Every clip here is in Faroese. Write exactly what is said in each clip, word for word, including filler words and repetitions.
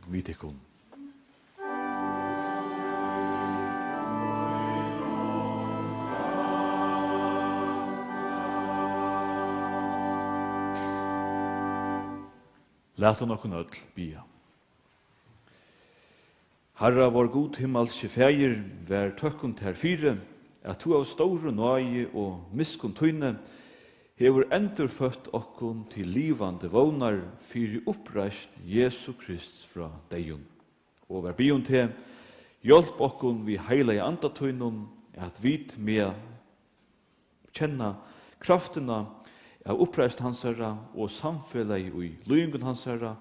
við tykkum. Lat okkum øll biðja. Harra, vor Gud, himmalski Faðir, vær tøkkum tær fyri, at tú av stóru náði og miskunn tíni hevur endurføtt okkum til livandi vónar fyri uppreisn Jesu Krists frá deyðum. Og vær biðjum teg, hjálp okkum við heilaga anda tínum, at vit mega kenna kraftina av uppreisn hansara og samfelagið í líðingum hansara,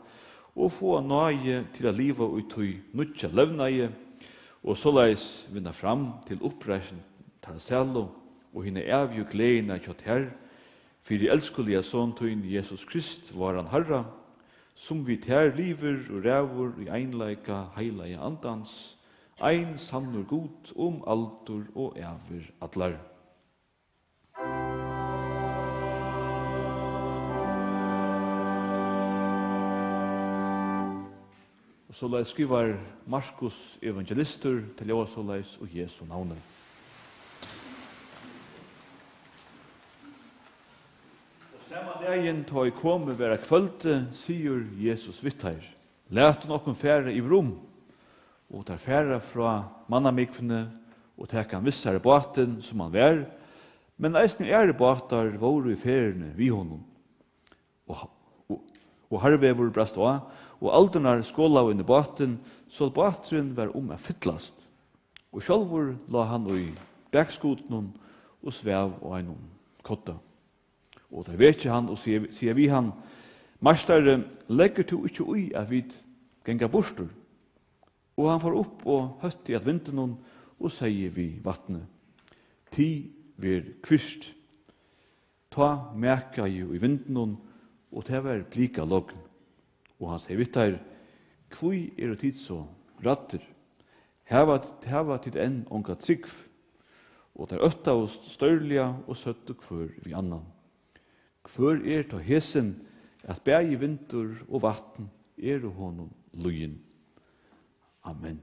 og fáa náði til at liva í tí nýggja levnaði, og soleiðis vinna fram til uppreisn teirra sælu og hina ævigu gleðina hjá tær, fyri elskuliga Son tín, Jesus Krist, váran Harra, sum við tær livir og ræður í einleika heilaga Andans, ein sannur Gud um aldur og ævir allar. Og soleiðis skrivar Markus evangelistur, tað ljóðar soleiðis í Jesu navni. Og sama dagin, tá ið komið var at kvøldi, sigur Jesus við teir: Latið okkum fara yvir um. Og teir fara frá mannamúgvuni og taka hann við sær í bátin, sum hann var, men eisini aðrir bátar vóru í ferðini við honum. Og, og, og harðveður brast á, og aldurnar skolaðu inn í bátin, so at báturin var um at fyllast. Og sjálvur lá hann í bakskútinum og svav á einum kodda. Og teir vekja hann og siga, siga við hann: Meistari, leggur tú ikki í, at vit ganga burtur? Og hann fór upp og hótti at vindinum og segði við vatnið: Tig, ver kvirt. Tá makaði í vindinum, og tað var blikalogn. Og hann segði við teir: Hví eru tit so ræddir? Hava, hava tit enn onga trúgv? Og teir óttaðust stórliga og søgdu hvør við annan: Hvør er tá hesin, at bæði vindur og vatn eru honum lýðin? Amen.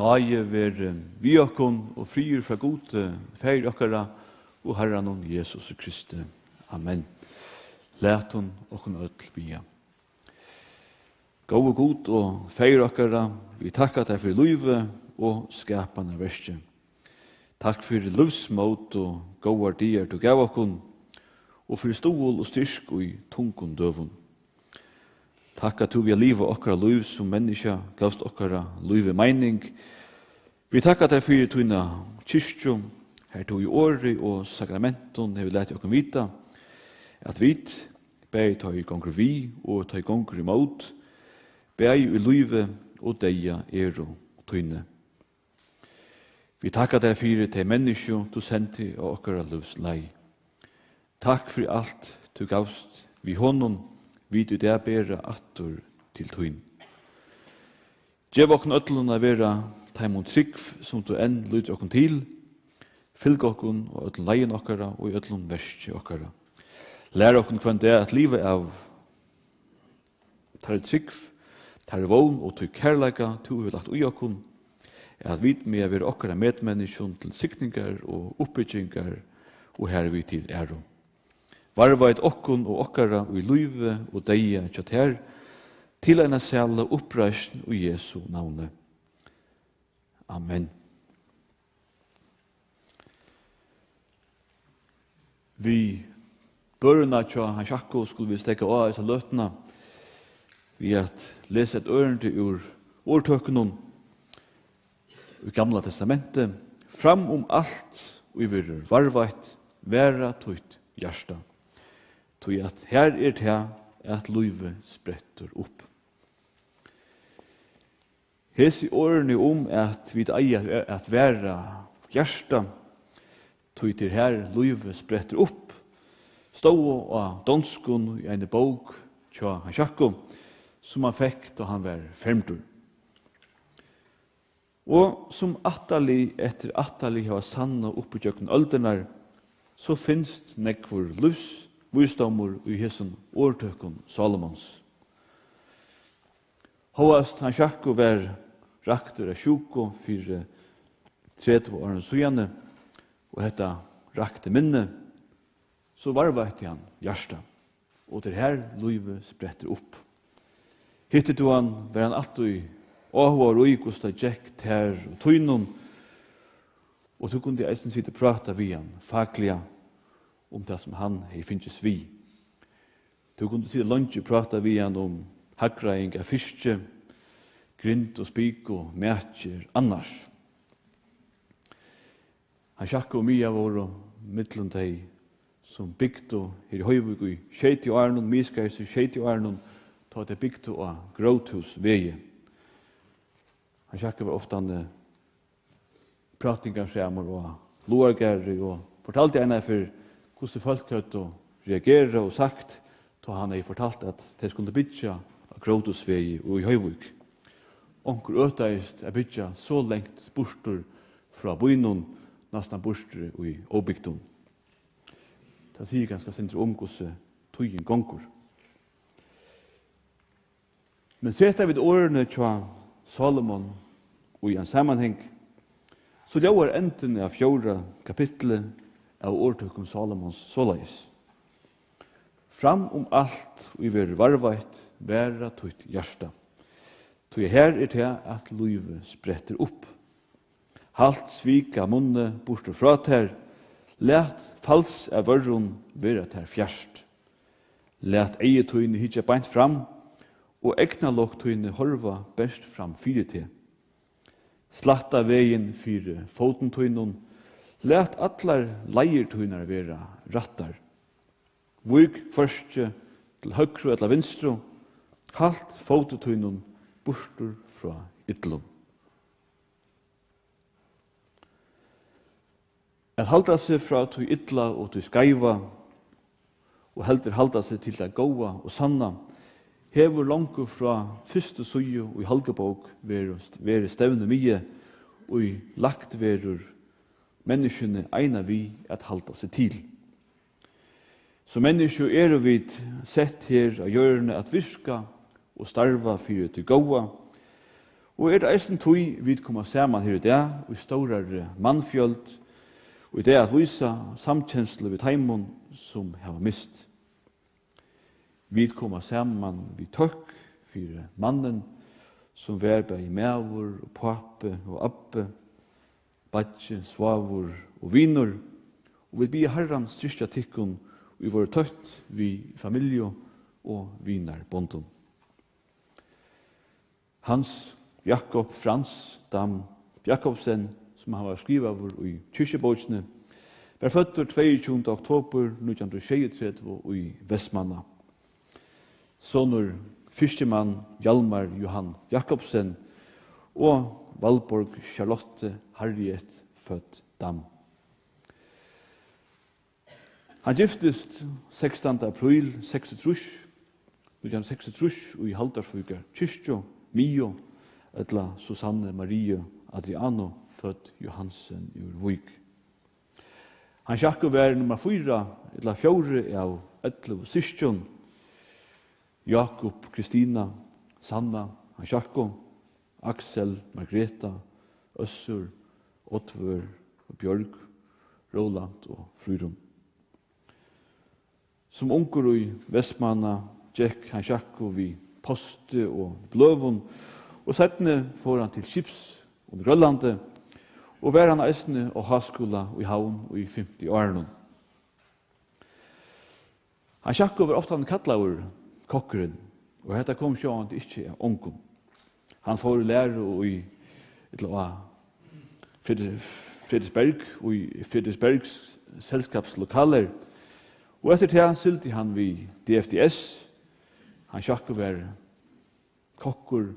Náði veri við okkum og friður frá Gudi, Faðir okkara og Harranum Jesusi Kristi. Amen. Latum okkum øll biðja. Góði Gud og Faðir okkara, vit takka tær fyri lívið og skapanarverkið. Takk fyri lívsmót og góðar dagar, tú gav okkum, og fyri stuðul og styrk í tungum døgum. Takk, at tú við at liva okkara lív sum menniskja gavst okkara lívi meining. Vit takka tær fyri tína kirkju, har tú í orði og sakramentum hevur latið okkum vita, at vit, bæði tá ið gongur við og tá ið gongur ímót, bæði í lívi og deyða eru tíni. Vit takka tær fyri tey menniskju, tú sendi á okkara lívsleið. Takk fyri alt, tú gavst við honum, vit í dag bera aftur til tín. Gev okkum øllum at vera teimum trúgv, sum tú enn lítur okkum til. Fylg okkum á øllum leiðum okkara og í øllum verki okkara. Lær okkum hvønn dag at liva av tær trúgv, tær vón og tí kærleika, tú hevur lagt í okkum, at vit mega vera okkara medmenniskjum til signingar og uppbyggingar og harvið til æru. Varðveit okkum og okkara í lívi og deyða hjá tær, til eina sæla uppreisn í Jesu navni. Amen. Við børuna hjá Hans Jakko skulu vit steðga á hesa løtuna við at lesa eitt ørindi úr Orðtøkunum í Gamla Testamenti. Fram um alt, ið verður varðveitt, vara títt hjarta, tí at har er tað, at lívið sprettur upp. Hesi orðini um, at vit eiga at vara hjarta, tí tað er har, lívið sprettur upp, stóðu á donskum í eini bók hjá Hans Jakko, sum hann fekk, tá hann var fermdur. Og sum ættarlið eftir ættarlið hava sannað upp ígjøgnum øldirnar, so finst nógvur lívsvísdómur í hesum orðtøkum Salomons. Hóast Hans Jakko var raktur av sjúku fyri tretivu árum síðani, og hetta rakti minni, so varðveitti hann hjartað, og tað er har, lívið sprettur upp. Hittir tú hann, var hann altíð áhugaður í, hvussu tað gekk tær og tínum, og tú kundi eisini sita og práta við hann fakliga um tað, sum hann hevði fingist við. Tú kundi sita leingi og práta við hann um hagræðing av fiski, grind og spik og matgerð annars. Hans Jakko og Mia vóru millum tey, sum bygdu her í Hoyvík í sjeytiárunum, miðskeiðis í sjeytiárunum, tá tey bygdu á Gróthúsvegi. Hans Jakko var ofta, eh, prátingarsamur á Lágargarði og fortaldi einaferð, hvussu fólk høvdu reagerað og sagt, tá hann hevði fortalt, at tey skuldu byggja á Gróthúsvegi og í Hoyvík. Onkur øtaðist at byggja so langt burtur frá býnum, næstan burtur í óbygdum. Tað sigur kanska eitt sindur um, hvussu tíðin gongur. Men seta vit orðini hjá Salomon í ein samanhang, so ljóðar endin av fjórða kapitli av Orðtøkum Salomons soleiðis: Fram um alt, ið verður varðveitt, vara títt hjarta, tí har er tað, at lívið sprettur upp. Halt svik av munni burtur frá tær, lat fals av vørrum vera tær fjart. Lat eygu tíni hyggja beint fram, og eygnalok tíni horva bert fram fyri teg. Slætta vegin fyri fótum tínum, lat allar leiðir tínar vera rættar. Vík hvørki til høgru ella vinstru, halt fóti tínum burtur frá illum. At halda seg frá tí illa og tí skeiva, og heldur halda seg til tað góða og sanna, hevur longu frá fyrstu síðu í Holgabók verið, verið stevnumiði, ið lagt verður menniskjuni eina við at halda seg til. Sum menniskju eru vit sett her á jørðini at virka og starva fyri tí góða, Og er tað eisini tí, vit koma saman her í dag í stórari mannfjøld, og í dag at vísa samkenslu við teimum, sum hava mist. Vit koma saman við tøkk fyri mannin, sum var bæði maður og pápi og abbi, beiggi, svágur og vinur, og vit biðja Harran styrkja tykkum, ið vóru tøtt við familju og vinarbondum. Hans Jakob Frans Dam Jakobsen, sum hann var skrivaður í kirkjubókini, var føddur tveyogtjúgunda oktobur nítjan hundrað og sjeyogtretivu í Vestmanna. Sonur fiskimann Hjalmar Johan Jakobsen og Valborg Charlotte Harriet fødd Dam. Hann giftist sekstanda apríl seksogtrýss, nítjan hundrað og seksogtrýss, í Haldórsvíkar kirkju, Miju, ella Susanne Marie Adriano, fødd Johansen úr Vík. Hans Jakob var nummar fýra ella fjórði av ellivu systkjum: Jakob, Kristina, Sanna, Hans Jakob, Aksel, Margreta, Øssur, Oddvør og Bjørg, Rólant og Fríðrun. Sum ungur í Vestmanna gekk Hans Jakob við posti og bløðum, og seinni fór hann til skips undir Grønlandi, og var hann eisini á háskúla í Havn í fimti árunum. Hans Jakob var ofta kallaður kokkurin, og hetta kom sjálvandi ikki av ongum. Hann fór í læru í, ella á, Fredri-, Frederiksberg, í Frederiksbergs selskapslokaler, og eftir tað sigldi hann við D F D S. Hans Jakob var kokkur,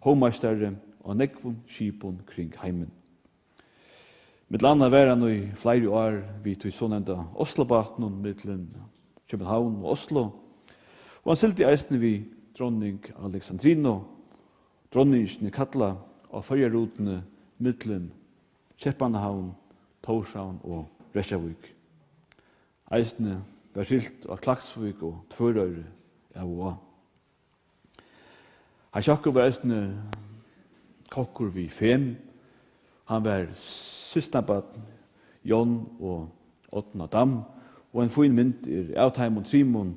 hovmeistari á nógvum skipum kring heimin. Millum annað var hann í fleiri ár við tí sonevnda Oslobátinum millum København og Oslo, og hann sigldi eisini við dronning Alexandrinu, dronningin er kallað, á Føroyarútini millum Keypmannahavn, Tórshavn og Reykjavík. Eisini var siglt á Klaksvík og Tvøroyri av og á. Hans Jakob var eisini kokkur við fem. Hann var systkinabarn John og Odna Dam, og ein fín mynd er av teimum trimum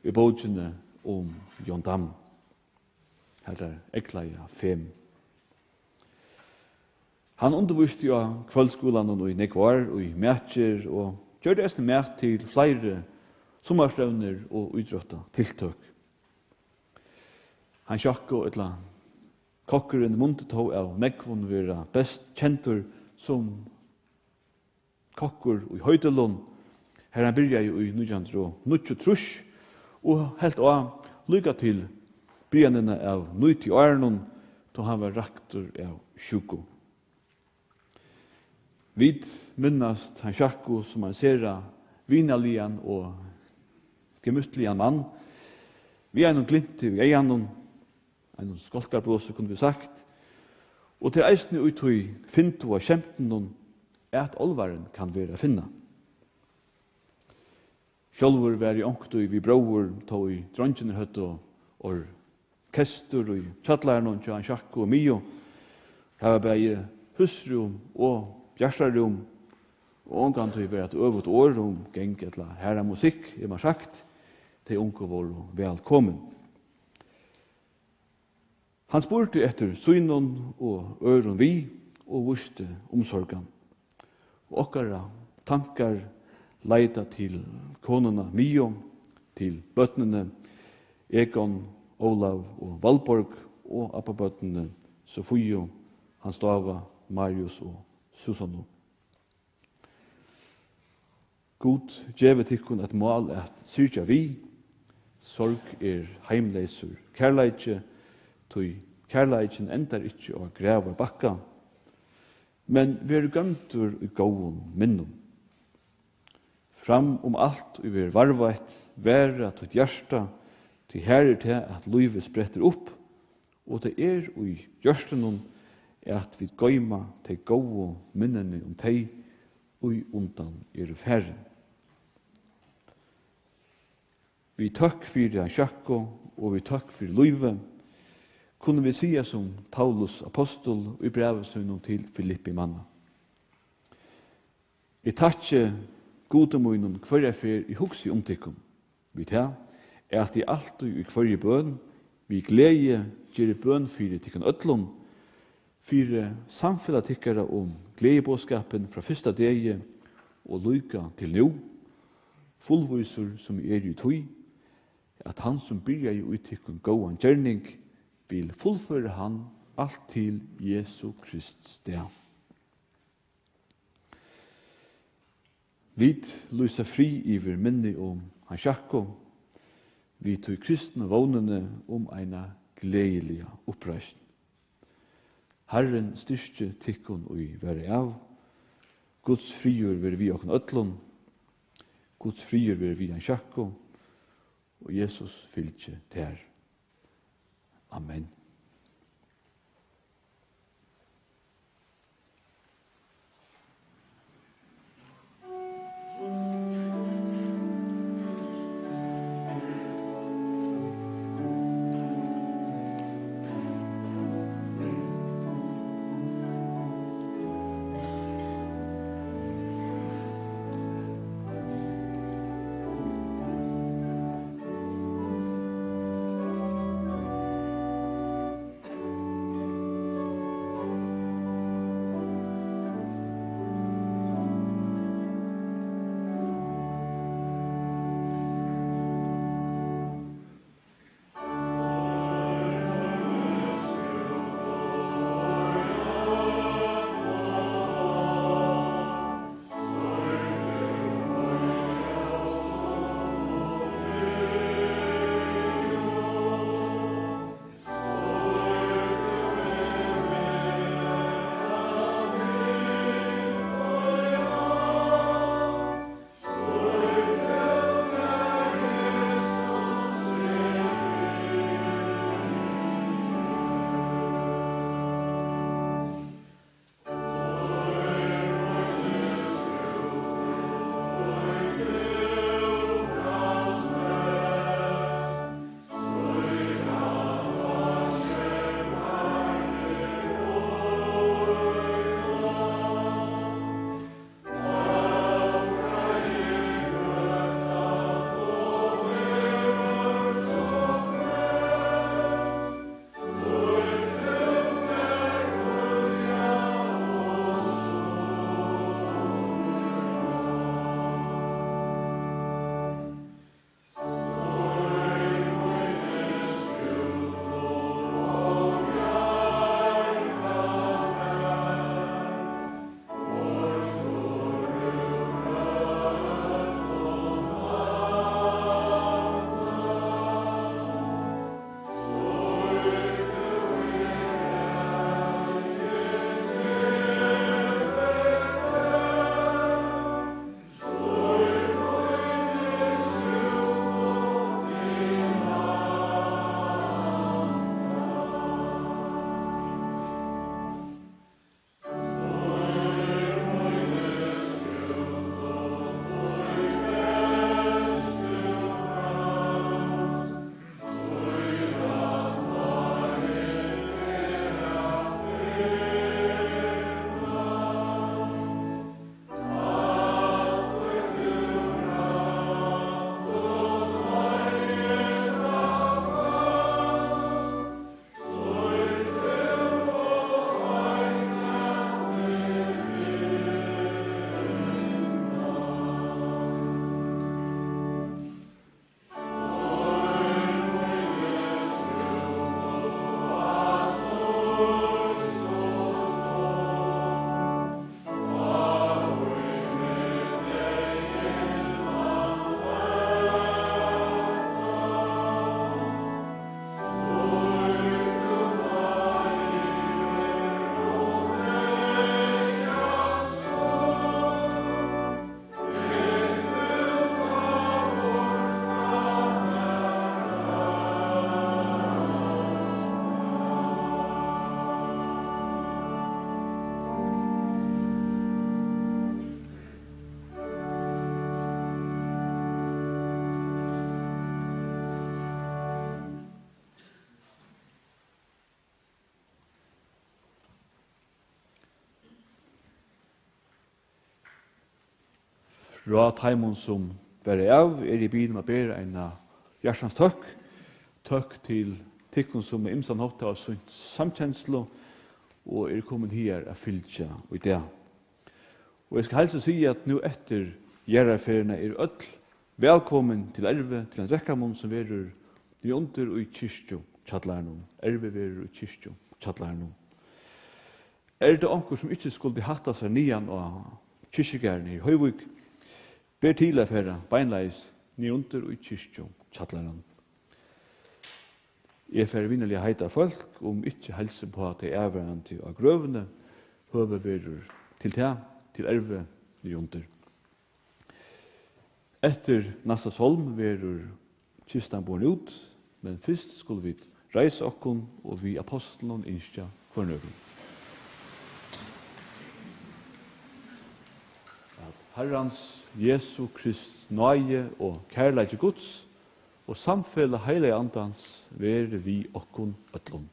í bókini um John Dam. Har teir eygleiða fem. Hann undirvísti á kvøldskúlanum í nógv ár í matgerð og gjørdi eisini mat til fleiri summarstevnur og ítróttatiltøk. Hans Jakob, ella kokkurin, mundi tó av nógvum vera best kendur sum kokkur í Hoydølum, har hann byrjaði í nítjan hundrað og níggjuogtrýss og helt á líka til byrjanina av nítiárunum, tá hann var raktur av sjúku. Vit minnast Hans Jakob sum ein sera vinarligan og gemyttligan mann, við einum glimti í eyganum, einum skálkabrosi, kundu vit sagt, og tað er eisini í tí fyndu og skemtinum, at álvarin kann vera at finna. Sjálvur var eg onkuntíð við bróður, tá ið dreingirnir høvdu orkestur í kjallaranum hjá Hans Jakob og Miju. Har var bæði húsrúm og bjartarúm, og ongantíð var eitt øvugt orð um gang ella harða musikk, er mær sagt. Tey ungu vóru vælkomin. Hann spurdi eftir sínum og øðrum við og vísti umsorgan. Og okkara tankar leita til konuna Miju, til børnini Egon, Ólav og Valborg, og abbabørnini Sofíu, Hans Dava, Marius og Susannu. Gud gevi tykkum eitt mál at syrgja við. Sorg er heimleysur kærleiki, tí kærleikin endar ikki á gravarbakka, men verður goymdur í góðum minnum. Fram um alt, ið verður varðveitt, varða títt hjarta, tí har er tað, at lívið sprettur upp, og tað er í hjørtunum, at vit goyma tey góðu minnini um tey, ið undan eru farin. Við tøkk fyri Hans Jakob og við tøkk fyri lívið. kunnu vit siga sum Paulus ápostul í brævi sínum til Filippimanna: Eg takki Gudi mínum, hvørja ferð eg hugsi um tykkum, við tað, at eg altíð í hvørji bøn við gleði geri bøn fyri tykkum øllum, fyri samfelag tykkara um gleðiboðskapin frá fyrsta degi og líka til nú, fullvísur sum eg eri í tí, at hann, sum byrjaði í tykkum góðan gerning, vil fullføra hann alt til Jesu Krists dag. Vit lýsa frið yvir minni um Hansjakko, við tí kristnu vónini um eina gleðiliga uppreisn. Harrin styrki tykkum í vara av. Guds friður veri við okkum øllum. Guds friður veri við Hansjakko, og Jesus fylgi tær. Amen. ráð teimum, sum verða av, eri eg biðin um at bera eina hjartans tøkk. Tøkk til tykkum, sum á ymsan hátt hava sýnt samkenslu og eru komin higar at fylgja í dag. Og eg skal heilsa og siga, at nú eftir jarðarferðina eru øll vælkomin til Ervu til ein drekkamunn, sum verður niðriundir í kirkjukjallaranum. Ervu verður í kirkjukjallaranum. Er tað onkur, sum ikki skuldi hætta sær niðan á kirkjugarðin her í Hoyvík, ber til at fara beinleiðis niðriundir í kirkjukjallaran. Eg fari vinarliga heita fólk, um ikki heilsa upp á tey avvarðandi á grøvini. Høvi verður til tað, til Ervu niðriundir. Eftir næsta sálm verður kistan borin út, men fyrst skulu vit reisa okkum og við ápostlunum ynskja hvørjum øðrum, at Harrans Jesu Krists náði og kærleiki Guds og samfelag Heilaga Andans verði við okkum øllum.